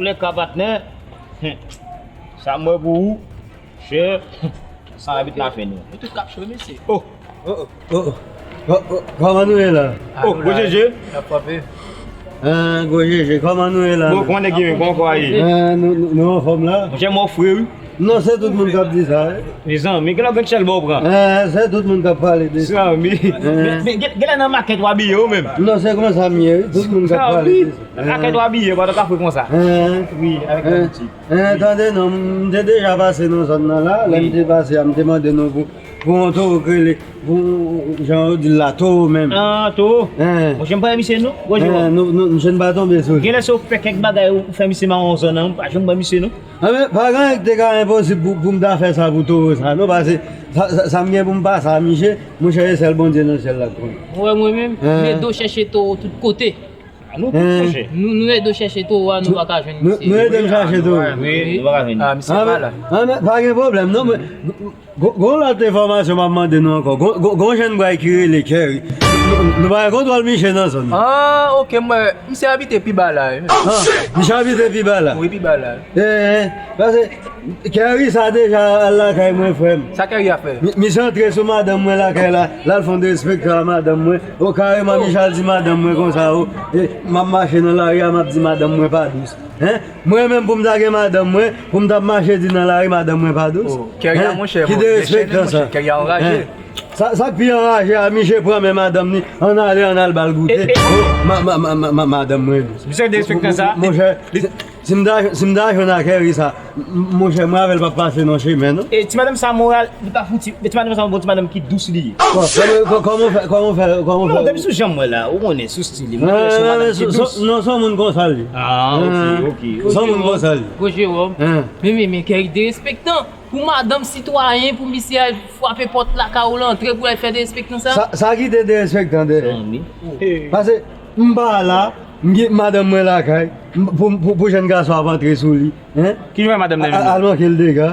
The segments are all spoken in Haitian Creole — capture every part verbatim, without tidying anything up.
Lè ka patnè, sa mwen pou ou, chè, sa abit la fè nou. Nou tout k ap cho, mesye. Oh, oh, oh, oh, oh, oh, kòman nou ye la? Oh, gwo jeje. N ap frape. Ah, gwo jeje, kòman nou ye la? Bon, kòman nèg yo ye? Bon, kò a ye? Ah, nou, nou, nou anfòm la? Monchè, mwen fre, wi. Non, se tout moun k ap di sa, wi. Mezanmi, gen lè w gen chèlbè w pran. Eh, se tout moun k ap pale de sa. Zanmi. Eh. Men, men, gen, gen lè nan makèt w abiye w menm. Non, se konsa m ye, wi. Tout moun k ap pale de sa. Zanmi, nan makèt w abiye, pandan w ka fre konsa. Eh. Wi, avèk labitid. Eh, tande non, m te deja pase nan zòn nan la. Lè m te pase a, m te mande nou pou, pou yon towo k rele, pou, jan yo di l la, towo menm. Ah, towo. Eh. Monchè, m pa wè misye non. Gwo jeje. Eh, nou, nou, misye n pa tonbe sou li. Gen lè se w fè kèk bagay ou fè misye mawon zòn nan, m pa janm wè misye non. Anben, pa gen anyen ki te ka enposib pou, pou m ta fè sa pou towo sa, non, paske sa, sa, sa m gen pou m pase a, miche, monchè, e sèl Bondye nan syèl la k konnen. Mwen, mwen menm, m ede w chèche towo tout kote. Nou tout chèche. Nou, nou ede w chèche towo a, nou pa ka jwenn misye. Nou ede m chache towo. Wi, nou pa ka jwenn. Ah, misye pa la. Anben, pa gen pwoblèm, non, men, Gon, gon lòt enfòmasyon m ap mande nou ankò. Gon, gon, gon jèn bway ki rele Kerry. Nou, nou pa gen kontwòl miche nan zòn nan. Ah, ok, m wè. Misye abite pi ba la, wi. Ah, misye abite pi ba la. Wi, pi ba la. Eh, eh, paske Kerry sa deja al lakay mwen, frè m. Sa Kerry a fè? Mi-, misye antre sou madanm mwen lakay la, l al fè yon derespektan a madanm mwen. O, kareman, misye al di madanm mwen konsa, o, e, m ap mache nan lari a, m ap di madanm mwen pa dous. Hein? Mwen menm pou m ta gen madanm mwen, pou m t ap mache di nan lari madanm mwen pa dous? Oh, Kerry a, monchè, ki derespektan sa. Kerry a anraje. Hein? Sa, sa k pi anraje a, miche pran men madanm ni, ann ale, ann al ba l goute. Oh, ma, ma, ma, ma, ma, madanm mwen dous. Misye derespektan sa. Monchè, si, si m ta, si m ta jwenn ak Kerry sa, m, m, monchè, mwen avè l p ap pase nan chemen, non. E ti madanm sa moral, li pa fouti. E ti madanm sa, bon, ti madanm ki dous li ye. Bon, kòman, kò-, kòman w fè, kòman w fè, kòman w fè? Non, depi sou jan m wè la, ou konnen, sou stil li. Mwen se yon madanm ki dous. Non, se yon moun konsa l ye. Ah, ok, ok, ok. Se yon moun konsa l ye. Gwo Jewòm. Men, men, men, Kerry derespektan. Pou madanm sitwayen, pou misye al frape pòt lakay ou, l antre pou l al fè derespektan sa. Sa, sa ki te derespektan dèyè? Zanmi. Paske m pa la, m gen madanm mwen lakay, m, pou, pou, pou jèn gason ap antre sou li. Hein? Ki jan madanm nan vin? Al manke l dega.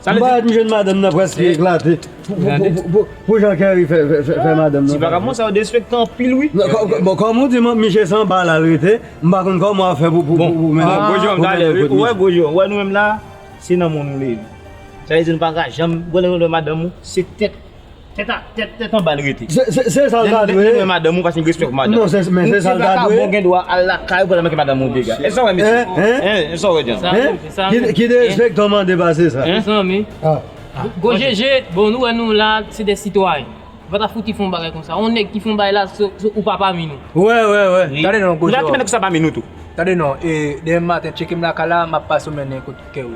M pa wè m jwenn madanm nan prèske eklate. Pou, pou, pou, pou, pou, pou jan Kerry fè, fè, fè, fè madanm nan. Ti vagabon sa yo derespektan anpil, wi. Non, kò-, kò-, bon, kòm ou di, m, miche se anba la l rete, m pa konn kòman w ap fè pou, pou, pou, pou mennen. Bon, gwo jan, gade, ou wè, gwo jan, ou wè nou menm la, se nan moun nou leve. Sa vle di nou pa ka janm, gwo lè nou lè madanm ou, se tèt, tèt a, tèt, tèt anba l rete. Se, se, se sa l ta dwe. Lè, lè, lè nou wè madanm ou, paske nou gen respè pou madanm. Non, se, men se sa l ta dwe. Yon ti vakabon gen dwa al lakay ou pou al manke madanm ou dega. E sa w wè, mesye? Hein? Hein? E sa w wè, John? Hein? Ki, ki derespektan mande pase sa? Mezanmi. Ah. Gwo jeje, bon, nou wè nou la, se de sitwayen. Ou pa ta fouti fè yon bagay konsa. Yon nèg ki fè yon bagay la, se, se ou pa pami nou. Wè, wè, wè. Tande non, gwo jeje. Nou pa ki mèt sa pami nou tou. Tande non, e, demen maten, tcheke m lakay la, m ap pase w mennen kote Kerry.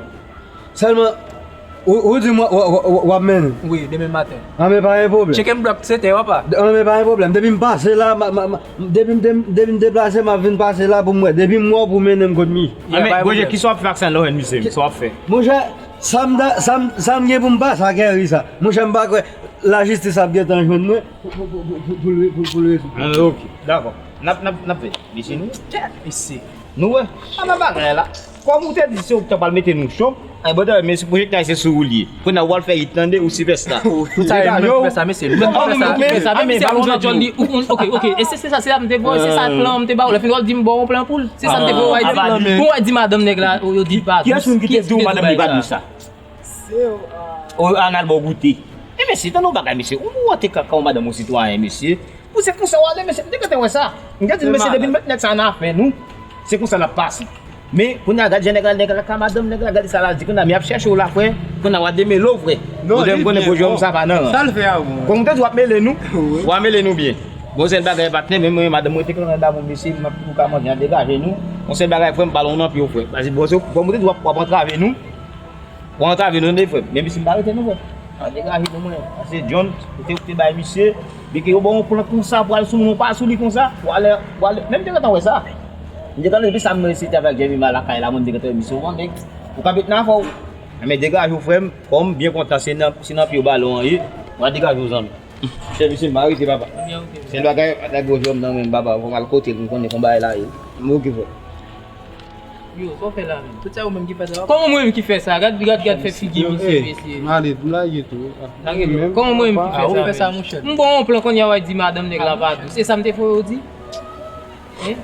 Sèlman, ou, ou di m w, w, w, w, w ap mennen? Wi, demen maten. Anben, pa gen pwoblèm. Tcheke m blòk sèt è, papa. Anben, pa gen pwoblèm. Depi m pase la, ma, ma, ma, depi m, depi m, depi m deplase, m ap vin pase la pou m wè. Depi m wè w pou mennen m kot mi. Anben, gwo jeje, kisa w ap fè ak sa lè w jwenn misye? Kisa w ap fè? Monchè, sa m ta, sa m, sa m gen pou m pase ak Kerry sa. Monchè, m pa kwè lajistis ap gentan jwenn mwen pou, pou, pou l, pou, pou l rezoud. Ah, ok, dakò. N ap, n ap, n ap fè. Mesye nou. Mesye. Nou wè. Sa pa bagay la. Kòm ou te di se ou ki ta pral mete nou cho, ay, bon, mesye, pwojèktè a se sou ou li ye. Kounye a w al fè it tande ou Sylvester. Tout sa e nou ki fè sa, mesye. Nou menm ki fè sa. Men misye ap jwe djòl li. Ok, ok. E se, se sa, se sa m te voye, se sa plan m te ba ou. Lè fini w ap di m bon, yon plan pou l. Se sa m te voye w al di. Bon, w al di madanm nèg la, yo di l pa dous. Kiyès moun ki te di w madanm li pa dous sa? O, ann al ba w goute. E mesye, tande yon bagay, mesye. Ou, ou wè te kaka yon madanm yon sitwayen, mesye. Pou se konsa w ale, mesye. M te gentan wè sa. M te di, mesye, depi n met nèg sa nan afè nou, se konsa n ap pase. Men, kounye a, gade jan nèg la, nèg la ka madanm, nèg la, gade sa l al di, kounye a, men y ap chèche w la, frè. Kounye a, w a demele w, frè. Kote m konnen gwo jòm sa pa nan. Sa l fè a, bon. Kòm m te di w ap mele nou, w a mele nou byen. Bon, se yon bagay patnè, men mwen, madanm mwen te konn anba mwen, mesye, m ap tou ka manje, an degaje nou. Yon sèl bagay, frè, m pa lwen nan pye w, frè. Paske, bon, se, kòm m te di w ap, w ap antrave nou. W antrave nou tande, frè m. Men misye m pa rete non, frè m. An degaje nou, mwen. Paske John, ou te, ou te bay misye, byen ke yo ba w yon plant konsa pou al sou moun, ou pa sou li konsa, ou ale, ou ale. Men m te gentan wè sa. M te gentan wè sa, mwen se te avèk Jemima lakay la, mwen m te gentan wè misye, ou konnen. Ou ka met nan afè w. Men degaje w, frè m, kòm m byen kontan, se nan, se nan pye w balon an ye, w a degaje w, zanmi. Chè, misye m pa rete, papa. Se yon bagay, nèg yo jwenn nan men m, papa, fò m al kote l, m konnen kòman bagay la ye. M okipe w. Yo, sa w fè la menm? Tout sa ou menm ki fè sa? Kòman mwen menm ki fè sa? Gad, gad, gad fè figi misye, mesye. M ale, m lage tou. Lage tou. Kòman mwen menm ki fè sa? Ou fè sa, monchè. M bon yon plan kounye a w a di madanm nèg la pa dous. Se sa m te fè w di? Hein?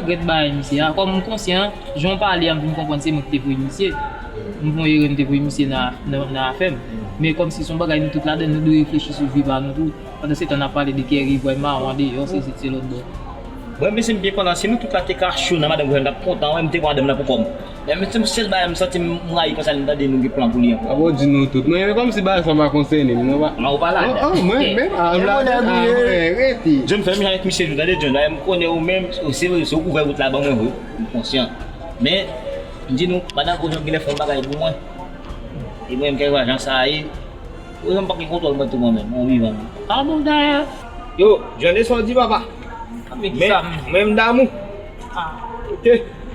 regrèt bagay misye a. Kòm m konsyan, jan w pale a, m vin konprann se mwen ki te voye misye. M fè yon erè, m te voye misye nan, nan, nan afè m. Men kòmsi se yon bagay nou tout ladann, nou dwe reflechi sou vi pa nou tou. Pandan se tan n ap pale de Kerry, voye mawon andeyò, se, se, se lòt bò. Mwen menm si m byen kontan, si nou tout la te ka cho nan madanm Gojò, m t ap kontan, wi, m te pran madanm nan pou kò m. Men menm si m sèl bagay m santi m rayi konsa, m tande nou gen plan pou li ankò. A bon, di nou tout. Mwen, men kòmsi bagay sa pa konsène m, non, pa. Mwen, ou pa ladan. Oh, oh, mwen, men, ah, m ladan, ah, mwen, rete. John, fè m jan avèk misye tou, tande, John, bagay m konnen ou menm, ou se vre, se ou k ouvè wout la ban mwen, wi, m konsyan. Men, m di nou, madanm Gojò genlè fè yon bagay pou mwen. E mwen, m kè jan sa a ye. Ou menm pa gen kontwòl mwen tou mwen menm, mwen vivan. Ah bon, dayè. Yo, Johnny, sa w di, papa? Men, men m damou. Ah. Ok.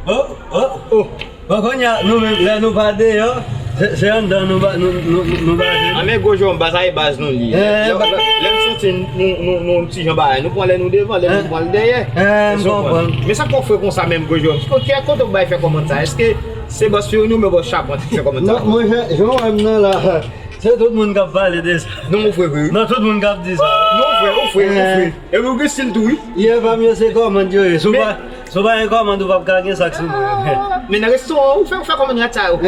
Oh, oh, oh. Bon, kounye a, nou menm, lè nou pa deyò, se, se anndan nou ba, nou, nou, nou, nou ba. Ah, men Gojò, m pa sa e baz nou li. Eh, lè, ba- lè, lè m santi nou, nou, nou, ti jan bagay, nou pran lè nou devan, lè nou pran l dèyè. Eh, m konprann. Men sa k fè w fre konsa menm, Gojò? Kote, kote w bay fè kòmand sa? Èske se bòs Firini oubyen bòs Chapant ki fè kòmand sa? Mwen, mwen, jan, jan w wè m nan la. Se tout moun k ap pale de sa. Non, ou fre vre, wi. Non, tout moun k ap di sa. Non, ou fre, ou fre, ou fre. Epi ou gen stil tou, wi. Yè pa m yo se kòmand yo ye. Si w pa, si w pa gen kòmand, ou p ap ka gen sa k sou mwen. Men nan restoran, ou fè, ou fè kòmand rat sa yo.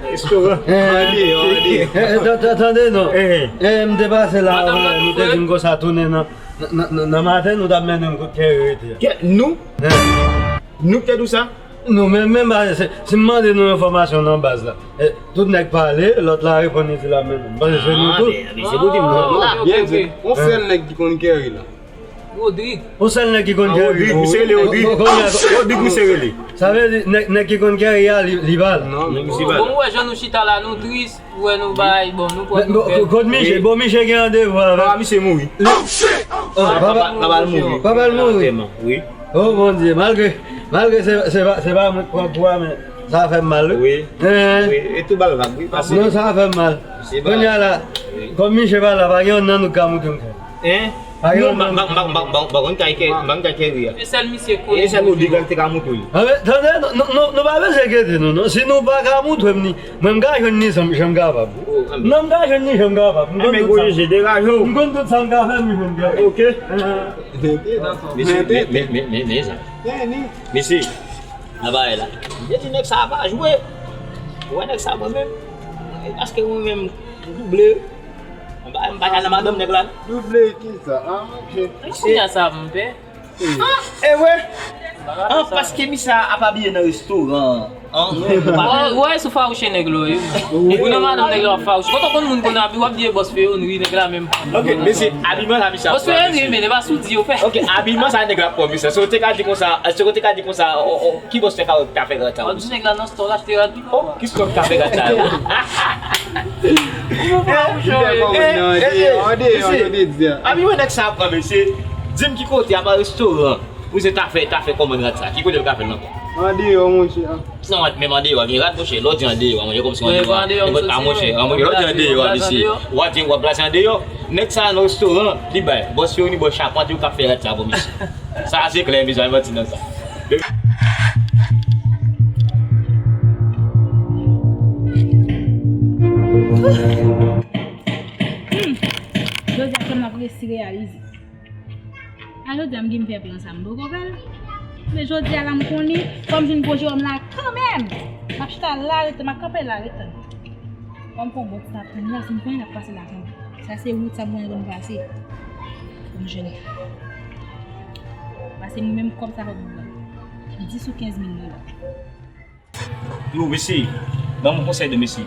Restoran. An deyò, an deyò. Tande non. M te pase la, nou te di m konsa tounen nan, nan, nan, nan maten, nou t ap mennen m kot Kerry rete a. Kè, nou? Nou k te di w sa? Nou menm, menm, se, si m mande nou enfòmasyon nan baz la, eh, tout nèg pale, lòt la reponn li di l ap mennen m. Paske se nou tout. Ah, men, men se pou di m non. Ah, byen di. On sèl nèg ki konn Kerry la. Rodrig. On sèl nèg ki konn Kerry. Rodrig, misye rele Rodrig. Rodrig, misye rele. Sa vle di, nèg, nèg ki konn Kerry a, li, li pa la. Non, misye pa la. Bon, ou wè jan nou chita la, nou tris. Ou wè nou bay, bon, nou pran nouvèl. Kot Miche? Bon, Miche gen randevou avèk. Ah, misye mouri. Papa, papa l mouri. Papa l mouri. Wi. Oh, Bondye, malgre, malgre se, se pa, se pa mwen k pran kou a, men sa fè m mal, wi. Wi. Wi, e tou ba l vag, wi, pase. Non, sa fè m mal. Kounye a la, kòm Miche pa la, pa gen youn nan nou k ka montre m kè. Hein? Pa gen youn nan nou. M pa konn kay Kerry a. E sèl misye konnen. E sèl Rodrig la ki te ka montre l. Tande, nou pa bezwen enkyete nou, non. Si nou pa ka montre m ni, mwen m ka jwenn ni jan m kapab. Non, m ka jwenn ni jan m kapab. M konn tout sa. M konn tout sa m ka fè, m jwenn kè. Ok. Mesye, men, men, men, men, men, sa. Mesye, nan bagay la. M te di nèg sa a pa jwe. Ou wè nèg sa a mwen menm. Paske mwen menm, m double. M pa, m pa ka nan madanm nèg la. Double kisa? Ah, ok. Kounye a sa m pè. Ah, e vre? An, paske misye a ap abiye nan restoran an. An, nou pa Ou wè sou fawouche nèg la, wi. Ou nan madanm nèg la w ap fawouche. Kote w konn moun konn abi, w ap di e bòs Feyonri, nèg la menm. Ok, mesye, abiman sa misye ap Bòs Feyonri, men e pa sou di yo fè. Ok, abiman sa nèg la ap pran misye. Si w te ka di konsa, si w te ka di konsa, o, o, ki bòs te ka wè ki ta fè grata? W ap di nèg la nan store l achte rad li. Oh, ki store ki ta fè grata yo? Ou fawouche, wi. An deyò, an deyò, an deyò. Abiman nèg sa ap pran mesye. Di m ki kote, apa restoran. Ou se ta fè, ta fè kòmann rad sa. Ki kote l ka fè l ankò? An deyò, monchè. San rad menm an deyò, gen rad, monchè. Lè w di an deyò, monchè, kòmsi an deyò. Nenpòt ka, monchè. An, monchè, lè w di an deyò, mesye. W ap di, w ap plase an deyò. Nèg sa nan restoran, li bay. Bòs yo, ni bòs chapant, yo k ap fè rad sa pou misye. Sa se klè, mesye, pa manti nan sa. Hmm. Jodi a, kè m ap resi reyalize. A jodi a m gen m fè plan sa m poko fè l. Men jodi a la m konnen fò m jwenn gwo Jewòm la kanmenm. M ap chita la ret, m ap kanpe la ret tann. Fò m fè yon bon ti tap tann la, si m konnen l ap pase la kanmenm. Sa se wout sa mwen konn pase. Pou m jwenn. Pase m menm kòb sa fò m pran. Dis ou kenz mil dola. Yo, mesye, ban m yon konsèy de mesye.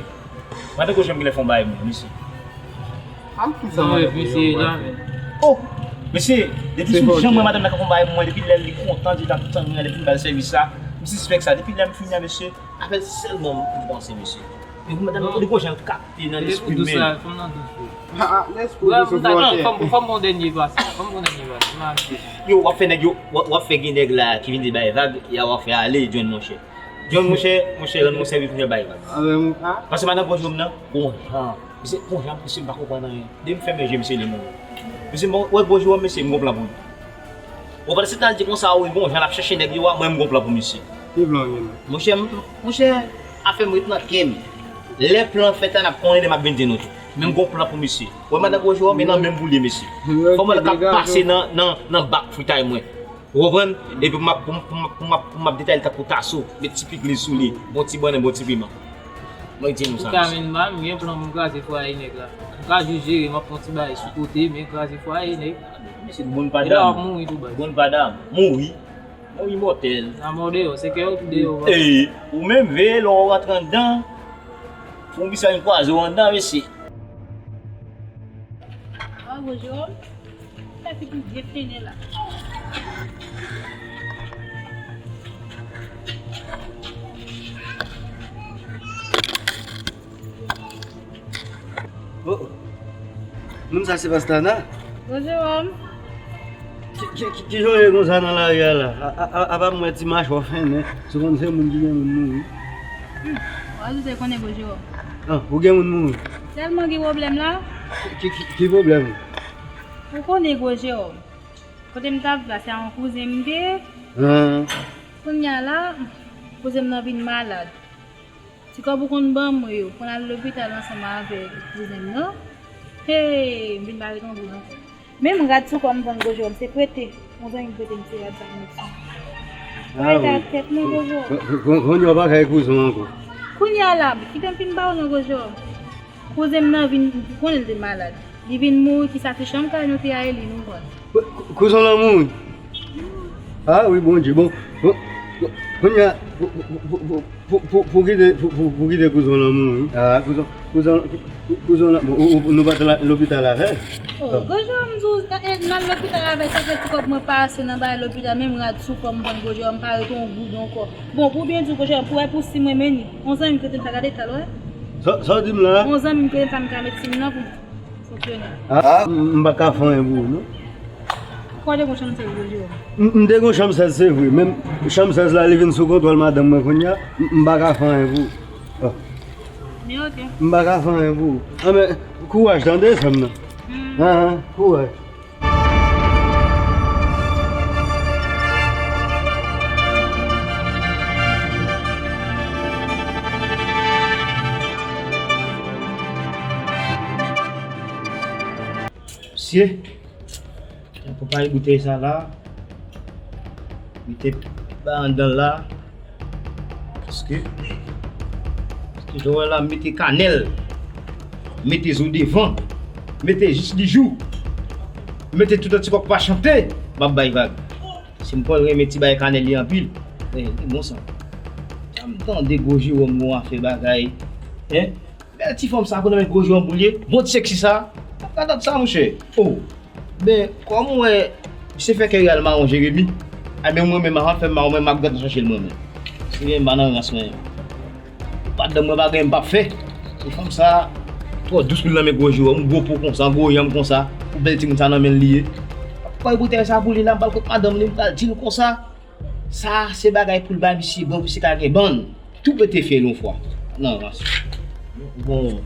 Madan Gwo Jewòm genlè fè yon bagay pou mwen, mesye. An ki sa madan Gwo Jewòm pral fè? Oh, mesye, depi sou jan mwen madanm nan ka fè yon bagay pou mwen, depi lè li kontan, li t ap tann mwen, depi m ba l sèvis la, m sispèk sa. Depi lè m fini a, mesye, avè l sèlman m panse, mesye. E pou madanm nan, li gon jan l kapte nan lespri menm. Fò m nan dous wi. Ah, ah, lespri dous ou fwonte. Fò m, fò m bon dènye pase, fò m bon dènye pase. Yo, w ap fè nèg yo, w ap, w ap fè gen nèg la ki vin di bay vag, y a w ap fè ale, jwenn monchè. John, monchè, monchè, rann mwen sèvis, monchè, bay vag. Paske madan Gwo Jewòm nan, bon jan. Misye, bon jan, misye, m pa konprann anyen. Depi m fèmen je, misye, li mouri. Misye, mwen, wè Gwo Jewòm, mesye, m gon plan pou li. Ou konprann, se tan l di konsa, wi, bon jan, l ap chèche nèg yo a, mwen, m gon plan pou misye. Ki plan w gen la? Monchè, m, monchè, afè m ret nan kè m. Lè plan fèt la, n ap konnen, lè m ap vin di nou tou. Men m gon plan pou misye. Wè madan Gwo Jewòm, e nan men m pou l ye, mesye. Fò m wè l k ap pase nan, nan, nan bak fritay mwen. Ou konprann? Epi pou m ap, pou m, pou m, pou m ap, pou m ap detay li tankou taso, met ti pikliz sou li, bon ti bannann, bon ti piman. Mwen di nou sa, mesye. Ou ka menm ba m gen plan pou m kraze fwaye nèg la. M ka jis jere, m ap pran ti bagay sou kote, men kraze fwaye nèg. Mesye, bon pa dam. E la w ap mouri tou baz. Bon pa dam. Mouri. Mouri mòtèl. Lanmò deyò, se kè yo tou deyò. Ey, ou menm veye lè w rantre anndan. Pou misye vin kwaze w anndan, mesye. Ah, bonjou. Sa figi m byen fennen la. Oh, oh. Moun sa se Pastana? Bonjou, Jerome. Ki, ki, ki, ki jan w ye konsa nan lari a la? A, a, a, apa m wè ti machwa w fennen, se konn se moun ki gen moun mouri. Hmm, w ajoute konnen, bonjou. Ah, ou gen moun mouri? Sèlman gen pwoblèm la. Ki, ki, ki pwoblèm? Ou konnen gwo Jewòm. Kote m t ap viv la, se a yon kouzen m te ye. Kounye a la, kouzen m nan vin malad. Ti kòb ou konn ban mwen yo, pou n al lopital ansanm avèk kouzen m nan. Hey, m vin pa ret anvi ankò. Menm rad sou kò m vann gwo Jewòm, se prete. Yon zanmi m prete m ti rad sa pou m met sou. Rete ak tèt mwen gwo Jewòm. Kounye a w pa ka wè kouzen w ankò. Kounye a la, kite m fin ba w non gwo Jewòm. Kouzen m nan vin, ou konnen l te malad. Li vin mouri, kisa se chanm kay nou te a e li nou vann. Kouzen w lan mouri? Ah wi, Bondye, bon, bon, bon, kounye a, pou, pou kite, pou, pou, pou kite kouzen w lan mouri. Ah, kouzen, kouzen, kouzen w lan, bon, ou, ou, nou pa t al lopital avè l? Oh, gwo Jewòm di w, e, e, n al lopital avè l, sa fè ti kòb mwen pase nan bay lopital, menm rad sou kò m vann gwo Jewòm, m pa rete yon goud ankò. Bon, pou byen di w, gwo Jewòm, pou wè pou si mwen menm, yon zanmi m prete m sa, gade sa l wè. Sa, sa w di m la? Yon zanmi m prete m sa, m ka met si m nan pou m fonksyone. Ah, m, m pa ka fè anyen pou ou, non. Ou kwè w te gon chanm sèz gwo Jewòm? M, m te gon chanm sèz, se vre, men chanm sèz la, li vin sou kontwòl madanm mwen kounye a, m, m pa ka fè anyen pou ou. Ah. Men ok. M pa ka fè anyen pou ou. Ah, men, kouraj, tande, sè m nan. Hmm. Ah, ah, kouraj. Mesye, konpayi boutèy sa la, mete pa anndan la, paske, paske jan w wè la, mete kanèl, mete zo devan, mete jis di jou, mete tout an ti kòk pa chante, m ap bay vag. M kwè l renmen ti bagay kanèl li anpil. Men, li bon san. Sa m tande gwo Jewòm gon afè bagay. Hein? Bèl ti fanm sa pou nan men gwo Jewòm pou l ye. Bon ti seksi sa. Gad sa, monchè. Oh. Ben, kòm ou wè, misye fè kè al mawon Jeremi. A, men mwen menm, avan l fè m mawon, mwen, m ap gad chache l mwen menm. Se menm pa nan rans mwen. Madanm mwen pa gen m p ap fè. Se fanm sa twò dous pou l nan men gwo Jewòm, gwo po konsa, gwo yanm konsa, pou bèl timoun sa nan men l li ye. Pral boutèy sa pou li la, m pral kot madanm li, m pral di l konsa. Sa se bagay pou l bay misye bon, pou misye ka gen bann. Tou pete fè l yon fwa. Nan rans. Bon,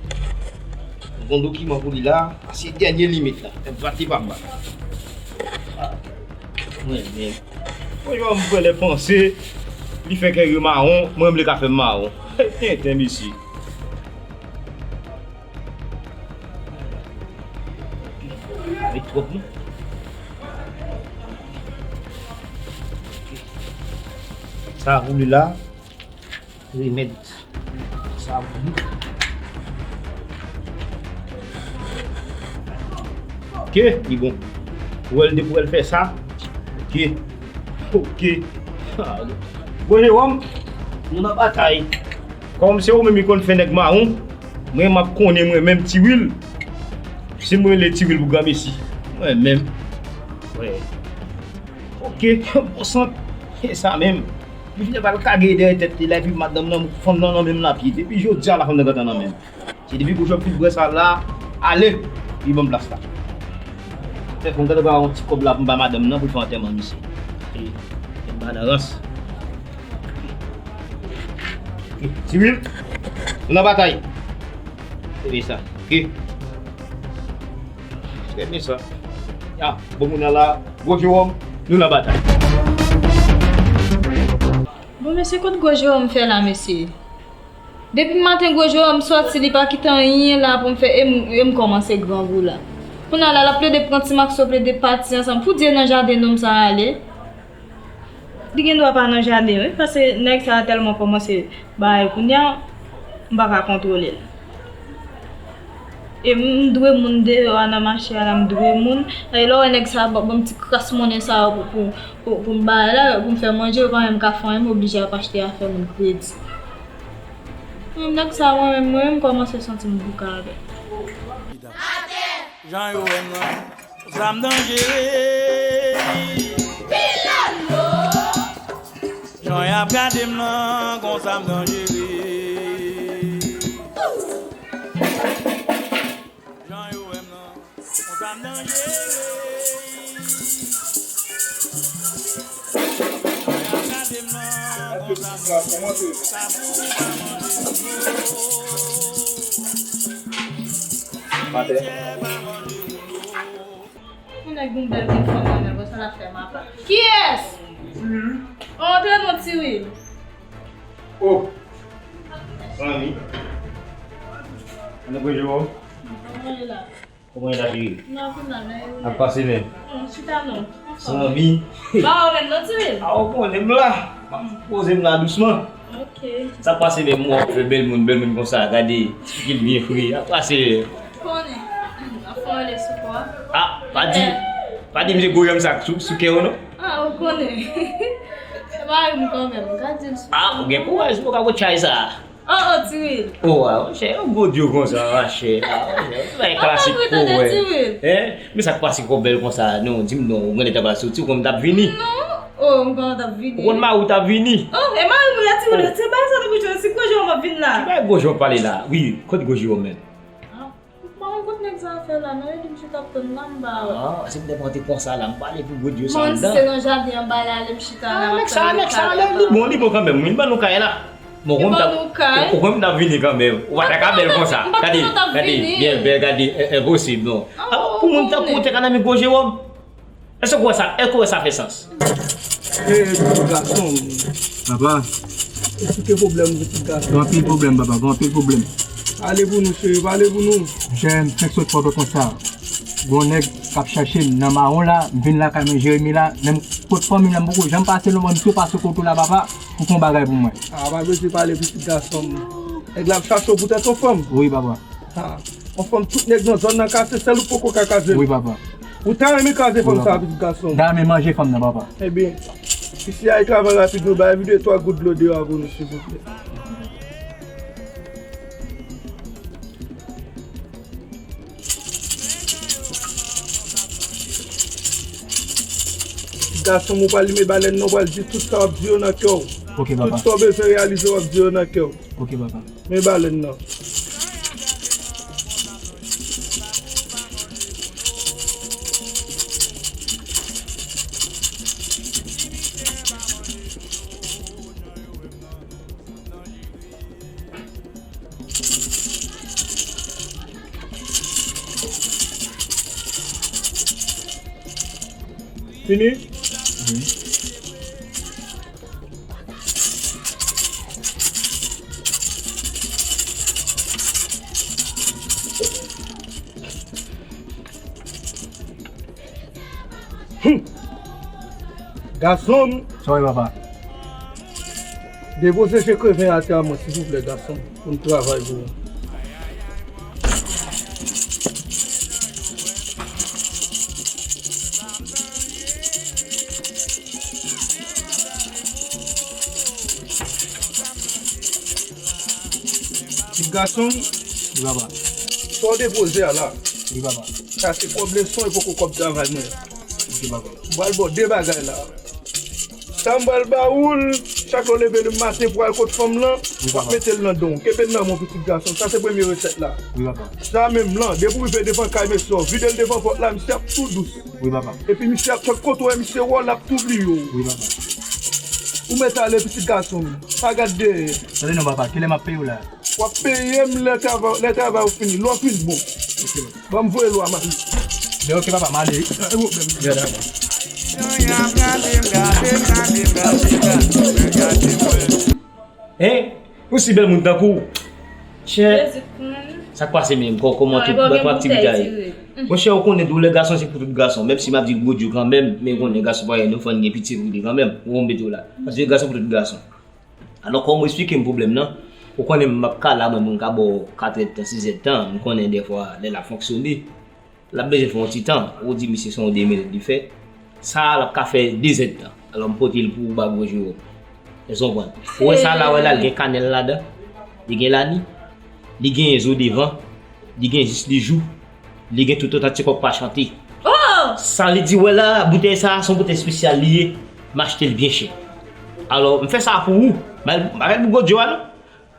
bon dokiman pou li la, se dènye limit la. Fè m pati pa m ba. Mwen, men. Mwen, jwè m pran lè panse, li fè kè yo mawon, mwen m le ka fè m mawon. Tenten, mesye. Met twòp, non. Sa pou li la. Remèd. Sa pou li. Ok, li bon. Ou wè l depi w wè l fè sa. Ok. Ok. Bon, Jewòm, nou nan batay. Kòm se ou menm ki konn fè nèg mawon, mwen m ap konnen mwen menm Tiwil. Si mwen rele Tiwil pou granmesi. Mwen menm. Wè. Ok, bon sant. Se sa menm. Li vin pral kage dèyè tèt li la, epi madanm nan, fanm nan nan men l l ap ye. Depi jodi a la fanm nan gentan nan men l. Se depi gwo jwè fout bwè sa la, ale, li ban m plas la. Fè fò m gade ba yon ti kòb la pou m ba madanm nan pou l fè antèman misye. E, e m pa nan rans. Ok, Tiwil, nou nan batay. Se byen sa, ok. Trè byen sa. Ya, bon moun nan la, gwo Jewòm, nou nan batay. Bon, mesye, kot gwo Jewòm fè la, mesye? Depi maten, gwo Jewòm sòti, li pa kite anyen la pou m fè, e m, e m kòmanse grangou la. Kounye a la, l ap plede pran ti makso, plede pati ansanm. Poudye nan jaden nonm sa a ale. Li gen dwa pa nan jaden, wi, paske nèg sa a tèlman kòmanse bagay kounye a, m pa ka kontwole l. E m, m dwe moun deyò a nan mache a la, m dwe moun. E lè w wè nèg sa a ban, ban m ti kras monnen sa yo pou, pou, pou, pou m bay la, pou m fè manje, yo pa menm ka fè anyen, m oblije ap achte afè moun kredi. Menm nèg sa a, mwen menm, mwen menm, m kòmanse santi m bouke avè l. Jan yo wè m nan, konsa m danjere. Jan y ap gade m nan, konsa m danjere. Jan yo wè m nan, konsa m danjere. Jan y ap gade m nan, konsa m danjere. Sa pou ou pa manje m yo. Maten. Yon nèg vin bèl vin fanm nan men, bon, sa l ap fè m apa. Kiyès? Tiwil. O, antre non, Tiwil. O. Zanmi. Ann pran je w. Kòman ye la? Kòman ye la, cheri? Nan, vin la, men. Ap pase men. Non, chita non. Zanmi. Ba w menm non, Tiwil. A, ou konnen m la. M ap poze m la dousman. Ok. Sa pase menm, w ap fè bèl moun, bèl moun konsa, gade, ti figi l byen fre, a pase. Konnen. Ap fè anlè sou kò a. A, pa di, pa di misye gwo janm sa sou, sou kè w non. A, ou konnen. Se mari m kanmenm, m ka di l sou. A, ou gen kouraj pou w ka pran chay sa. O, o, Tiwil. O, a, monchè, yon gwo dyo konsa, monchè. A, monchè, se bagay klasik pou wè. Hein? Men sa k pase kò bèl konsa, non, di m non, ou genlè ta pral soti, ou konn m t ap vini. Non. Oh, m konnen w t ap vini. Ou konn mari w t ap vini. Oh, e mari m la, Tiwil, retire bagay sa nan bouch ou, si gwo jan w ap vin la. Ki bagay gwo jan w pale la? Wi, kote gwo jan w menm? Ah, m pa konn kot nèg sa fè la, non, e di m chita ap tann la, m pa wè. Ah, se m te pran te konsa la, m pale pou gwo jan sa anndan. Mwen se nan jaden anba la, ale m chita la, m ap tann li. Ah, nèg sa, nèg sa, li bon, li bon kanmenm, wi, li ban nou kay la. Bon, li ban nou kay. Ou konn m t ap vini kanmenm. Ou pa ta ka bèl konsa. Gade, gade, byen bèl, gade, enposib, non. Ah, pou moun tankou ou te ka nan men gwo Jewòm. Èske w wè sa, èske w wè sa fè sans? Ee, pitit gason m. Papa. Esplike pwoblèm ou, pitit gason m. Gen anpil pwoblèm, papa, gen anpil pwoblèm. Pale pou nou, cheri, pale pou nou. Monchè, m fèk sot Pòtoprens la. Gon nèg k ap chèche m nan mawon la, m vin lakay mwen Jeremi la, menm kot fanmi m la, m poko janm pase non, m tou pase kote w la, papa, pou fè yon bagay pou mwen. A, pa bezwen pale, pitit gason m. Nèg la ap chache w poutèt yon fanm. Wi, papa. A, yon fanm tout nèg nan zòn nan ka, se sèl ou poko ka, ka jwenn. Wi, papa. Ou ta renmen kraze fanm sa, pitit gason. M ta renmen manje fanm nan, papa. Ebyen, isi a travay rapid, nou bay vide twa gout dlo deyò pou nou, silvouplè. Gason, ou pral limen balèn nan, ou pral di tout sa w ap di yo nan kè w. Ok, papa. Tout sa w bezwen reyalize, w ap di yo nan kè w. Ok, papa. Men balèn nan. Fini? Gason m. Sorry, papa. Depoze je kreven atè a mwen, silvouplè, gason m, pou m travay pou ou. Ti gason m. Wi, papa. Sa w depoze a la. Wi, papa. Sa se kòb leson e poko kòb travay mwen. Ok, papa. M pral ba w de bagay la. Sa m pral ba ou l, chak lè w leve le maten pou al kot fanm lan, w ap mete l nan don w. Kenbe l nan men w, pitit gason. Sa se premye resèt la. Wi, papa. Sa menm lan, depi w rive devan kay mesye w, vide l devan pòt la, misye ap tou dous. Wi, papa. Epi misye ap fè kote w wè misye wè w, l ap tou bliye w. Wi, papa. Ou mèt ale, pitit gason m. Pa gad dèyè. Tande non, papa. Kilè m ap peye w la? W ap peye m lè travay, lè travay ou fini. Lè w fin bon. Ok. Ban m voye lwa, mari. Ben, ok, papa, m ale wi. Hein? Yon si bèl moun tankou w. Chè, sa k pase menm? Kò-, kòman tout, kòman aktivite a ye? Monchè, ou konnen doulè gason se pou tout gason. Menm si m ap di gwo dyo kanmenm, men ou konnen gason pa gen nou fann gen piti pou li kanmenm. Ou konn mete w la. Paske gason pou tout gason. Alò, kòman ou eksplike m pwoblèm nan? Ou konnen m ap ka la, mwen, moun ka ba w katrèdtan, sizèdtan. M konnen dèfwa, lè l ap fonksyone, l ap bezwen fè yon ti tan. Ou di misye se yon de minit li fè. Sa a, l ap ka fè dezèdtan. Alò, m pote l pou ou ba gwo Jewòm. Èske w konprann? Ou wè sa la, wè la, l gen kanèl ladan. Li gen lani. Li gen zo devan. Li gen jis li jou. Li gen toutotan ti kòk pa chante. Oh! Sa li di, wè la, boutèy sa a, se yon boutèy espesyal li ye. M achte l byen chè. Alò, m fè sa pou ou. M pa fè l pou gwo dyo a, non.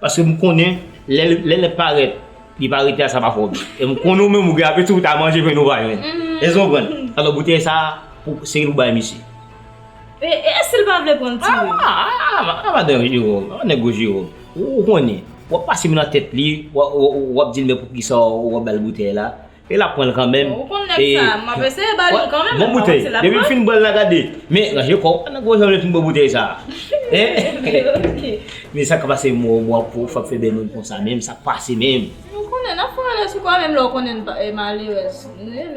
Paske m konnen, lè, lè nèg parèt, li pa rete a, sa pa fè w byen. E m konnen ou menm, ou gen apeti, ou ta manje, men ou pa jwenn. Èske w konprann? Alò, boutèy sa a, pou, se pou bay misye. E, e si l pa vle pran l, tire? Ah, ah, ah, ah, madan Jewòm, ah, nèg gwo Jewòm. Ou, ou konnen, w ap pase men nan tèt li, w, w, w ap di l, men poukisa w ap ba l boutèy la? E l ap pran l kanmenm. Ou konn nèg sa, m ap eseye ba li l kanmenm, bon, boutèy. Depi l fin bwè l la, gade. Men, ranje kò w, nèg gwo Jewòm, l fin bwè boutèy sa a. Hein? Ok, ok. Men sa k ap pase, mwen, w ap fè bèl moun konsa menm, sa k pase menm? Ou konnen, n ap fè anlè sou kò, menm lè w konnen n pa, e, malerèz.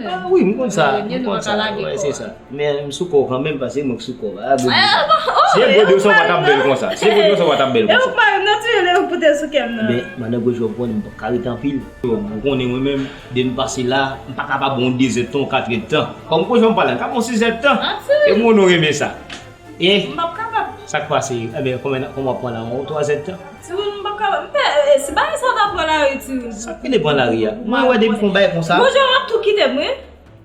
Ah, wi, m konn sa, m konn sa. Wè, se sa. Men m sou kò w kanmenm, paske mwen k sou kò w. Ah, bon. Se gwo dyo sa w pa t ap bèl konsa. Se gwo dyo sa w pa t ap bèl konsa. E ou k mari m nan, tire lè ou pote sou kè m nan. Men, madan gwo Jewòm, ou konnen m p ap ka rete anpil. Ou konnen mwen menm, depi m pase la, m pa ka pa ba w yon dezèdtan, yon katrèdtan. Kòm gwo Jewòm pale, m ka ba w yon sizèdtan. E m konnen w renmen sa. E m p ap kapab. Sa k pase? Enben, kòman, kòman w ap pran la, yon twazèdtan? Timoun, m p ap kapab. M pè, e, si bagay sa ta pran lari, timoun. Sa k rele pran lari a? Mwen wè depi fè yon bagay konsa. Gwo Jewòm ap tou kite m, wi.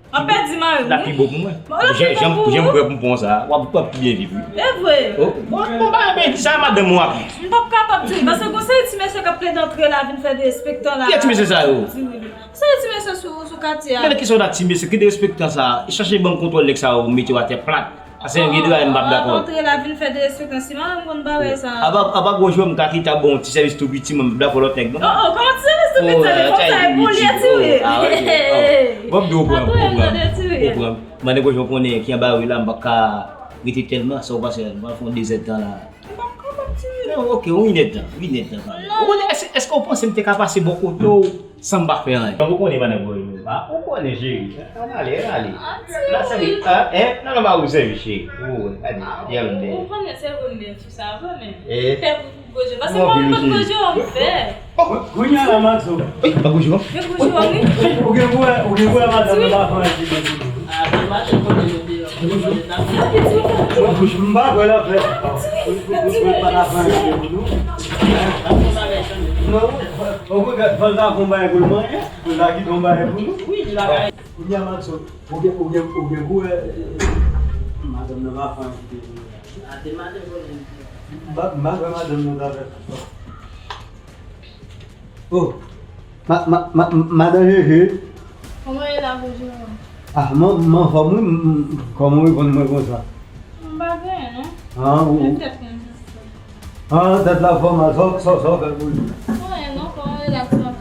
M ap pèdi mari m, wi. L ap pi bon pou mwen. Jan, jan, jan m kwè pou m pran sa, w ap, w ap pi byen viv, wi. E vre. Oh, bon, bon, bagay, men sa madanm ou ap. M p ap kapab di, paske gon seri ti mesye k ap plede antre la vin fè derespektan la. Ki ti mesye sa yo? Gon seri ti mesye sou, sou katye a. Men kisa w ta ti mesye, ki derespektan sa? Chache ban m kontwòl nèg sa yo, mete yo atè plat. Paske gen de bagay m p ap dakò. Antre la vin fè derespektan, si madanm konn bagay sa. Apa, apa gwo Jewòm ka kite ap ba w yon ti sèvis tou piti, mwen m p dakò lòt nèg, non. Oh, oh, kòman ti sèvis tou piti, sa vin konsa, e pou l ye tire. Ah, ok. Bon, m di w pran, pran, pran. Mande gwo Jewòm konnen ki anba wi la, m p ap ka rete tèlman, sa w panse, m pral fè yon dezèdtan la. M p ap kapab tire. Non, ok, yon inèdtan, yon inèdtan kanmenm. Ou konnen, èske, èske w panse m te ka pase bò kote w? San m pa fè anyen. Ou konnen madan gwo Jewòm, ou konnen cheri. Ann ale, ann ale. Nan sèvi, hein? Nan, nan ba ou sèvi cheri. Ou wè, gade, gade. Ou konnen se vre m menm sou sa vre, men fè pou gwo Jewòm. Paske mwen, mwen gwo Jewòm fè. Kounye a la, Maxo. Wi, pa gwo Jewòm. Men gwo Jewòm, wi. Ou gen vwè, ou gen vwè madanm nan pa fè anyen. M pa kwè l ap fè. Ou pa ta fè anyen pou nou. Non, ou regrèt fò l ta fè yon bagay pou l manje, pou l ta kite yon bagay pou nou. Kounye a, Maxo, ou gen, ou gen, ou gen pou wè, eh, eh, madanm nan pa fè anyen kite nou. M pa, m pa kwè madanm nan ta fè sa. Oh, ma, ma, ma, madan Jeje. Kòman w ye la, bonjou? Ah, mwen, mwen anfòm, wi, m, m, kòman w reponn mwen konsa? M pa gen anyen, non. Ah, ou, men tèt mwen jis fè. Ah, tèt la fè w mal, sa, sa, sa w fè pou li? Anyen, non, kòman w ye la, sa?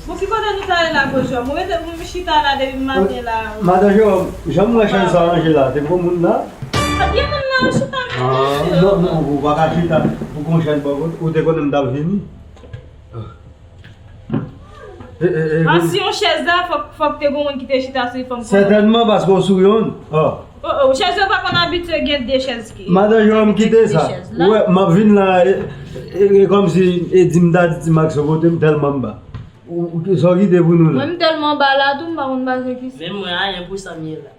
Bon, ki kote nou t ale la, bonjou? Mwen rete, mwen chita la depi maten la. Madan Jeròm, jan m wè chèz sa ranje la, te gwo moun la? Pa gen moun nan chita. Ah, non, non, ou pa ka chita pou gon chèz bò kote, ou te konnen m t ap vini. E, e, e, An si yon chèz la, fòk, fòk te gon moun ki te chita sou li, fò m konnen. Sètènman, paske w sou yonn. Oh. Oh, oh, chèz yo pa konn abitye gen de chèz ki. Madan Jeròm, kite sa. Ou wè, m ap vin la, e, e, e kòmsi, e di m ta di ti Max yo pote m tèlman m ba. Ou, ou, sa w kite pou nou la? Mwen, m tèlman ba la tou, m pa konn ba se ki sa. Menm mwen, anyen pou sa m ye la.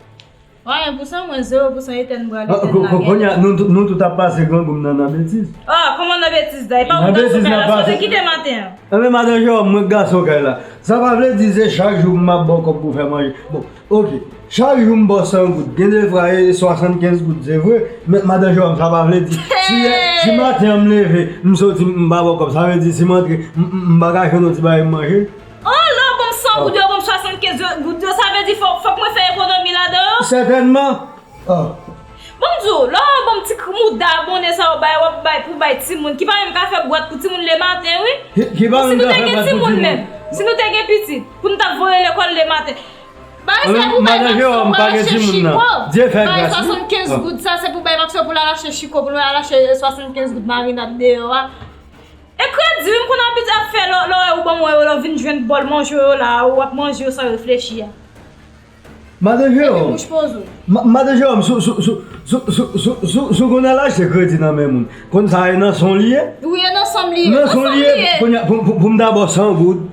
Anyen pou sa, mwen, zewo pou san etèn bral, etèn lagè. Kounye a, nou, nou tout ap pase grangou m nan, nan betiz. Ah, kòman nan betiz la? E pa ou nan betiz la, paske kite maten an. Enben, madan Jeròm, mwen gason kay la. Sa pa vle di se chak jou m ap ba w kòb pou fè manje. Bon, oke. Chak jou m ba w san goud. Gen de fwa e swasannkenz goud, se vre. Men, madan Jeròm, sa pa vle di. Si, si maten an m leve, m soti, m pa ba w kòb, sa vle di si m antre, m, m, m pa ka jwenn yon ti bagay m manje. Oh, lè w ban m san goud yo, ban m swasannkenz goud yo, sa vle di fò, fòk mwen fè ekonomi ladan yo? Sètènman. Ah. Bon, m di w, lè w ban m ti mouda abòne sa yo bay, w ap bay pou bay timoun, ki pa menm ka fè bwat pou timoun lematen, wi. Ki, ki pa menm ka fè bwat pou timoun? Si nou te gen timoun menm, si nou te gen pitit, pou n t ap voye lekòl lematen. Bagay sa pou bay Max yo pou al achte chiko. Bagay swasannkenz goud sa, se pou bay Max yo pou l al achte chiko, pou l al achte swasannkenz goud marinad deyò a. E kredi, wi, m konn abitye ap fè lè, lè w wè ou ban mwen yo, lè w vin jwenn bòl manje yo la, w ap manje yo san reflechi a. Madan Jeròm, madan Jeròm, sou, sou, sou, sou gon al achte kredi nan men moun. Konn sa e nan son li ye? Wi, e nan son li ye. Nan son li ye, kounye a, pou, pou, pou m ta ba w san goud.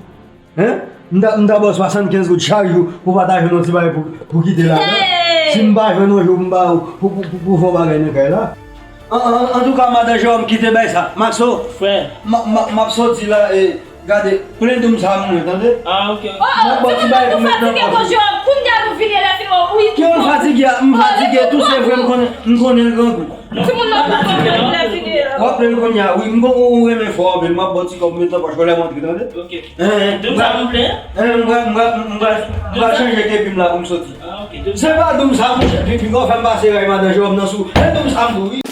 Hein? M ta, m ta ba w swasannkenz goud chak jou pou w pa ta jwenn yon ti bagay pou, pou kite ladan. Si m pa jwenn yon jou m ba w pou, pou, pou, pou fè yon bagay nan kay la. An, an, antouka, madan Jeròm, kite bay sa. Maxo, frè, m, m, m ap soti la, e, gade, plen doum sa mwen, tande? Ah, ok, ok. M ap ba w ti bagay pou met nan pòch ou. Kounye a nou vini lè fin wè w, wi. Ki yon fatige a, m fatige tou, se vre, m konnen, m konnen l grangou. Timoun nan tou konn lè fini la. W ap plen kounye a, wi, m gon ou renmen fò anpil, m ap ba w ti kòb, met nan pòch ou lè m antre, tande? Ok. Doum sa m plen? M pral, m pral, m pral, m pral chanje kepi m la pou m soti. Ah, ok, doum sa. Se pa doum sa, monchè, pi, pi, w fè m pase ray madan Jeròm nan sou. E doum sa m pou, wi.